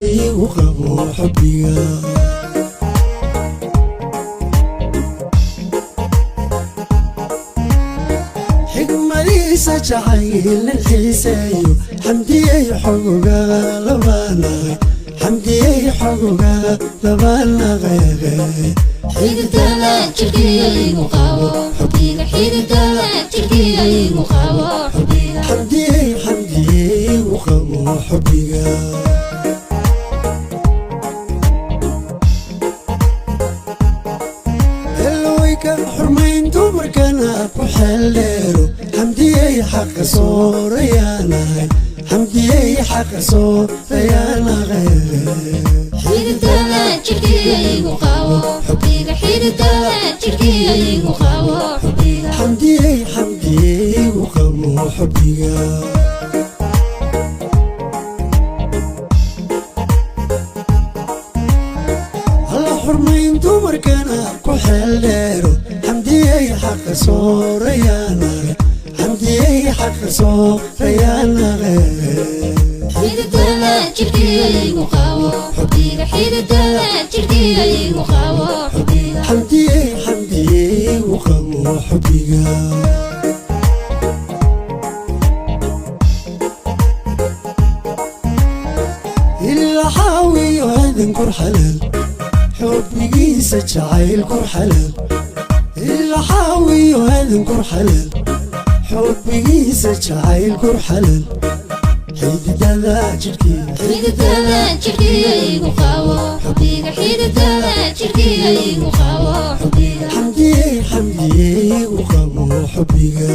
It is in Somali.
Igu qabo xubbiga. Xigmadiisa jacayl nin xiiseeyo, xamdiyey xogoga labaanaqay, xamdiyey xogoga labaanaqeeqe. Xididada jirkiga igu qabo xubbiga, xididada jirkiga igu qabo xubbiga. Xamdiyey, xamdiyey igu qabo xubbiga. Elwayka xurmayn dumarkana ku xeeldheero, xamdiyey xaqa soorayaanahay, xamdiyey xaqa soorayaanahay. Xididada jirkiga igu qabo xubbiga, xididada jirkiga igu qabo xubbiga. Xamdiyey, xamdiyey igu qabo xubbiga. Alla xurmayn dumarkana ku xeeldheero, xamdiyey xaqa soorayaanahay, xamdiyey xaqa soorayaanahay. Xididada jirkiga igu qabo xubbiga, xididada jirkiga igu qabo xubbiga. Xamdiyey, xamdiyey igu qabo xubbiga. Ilaa xaawiyo aadan kur xalaal, xubbigiisa jacayl kur xalaal. Ilaa xaawiyo aadan kur xalaal, xubbigiisa jacayl kur xalaal. Xididada jidhkii, xididada jirkiga igu qabo xubbiga, xididada jirkiga igu qabo xubbiga. Xamdiyey, xamdiyey igu qabo xubbiga.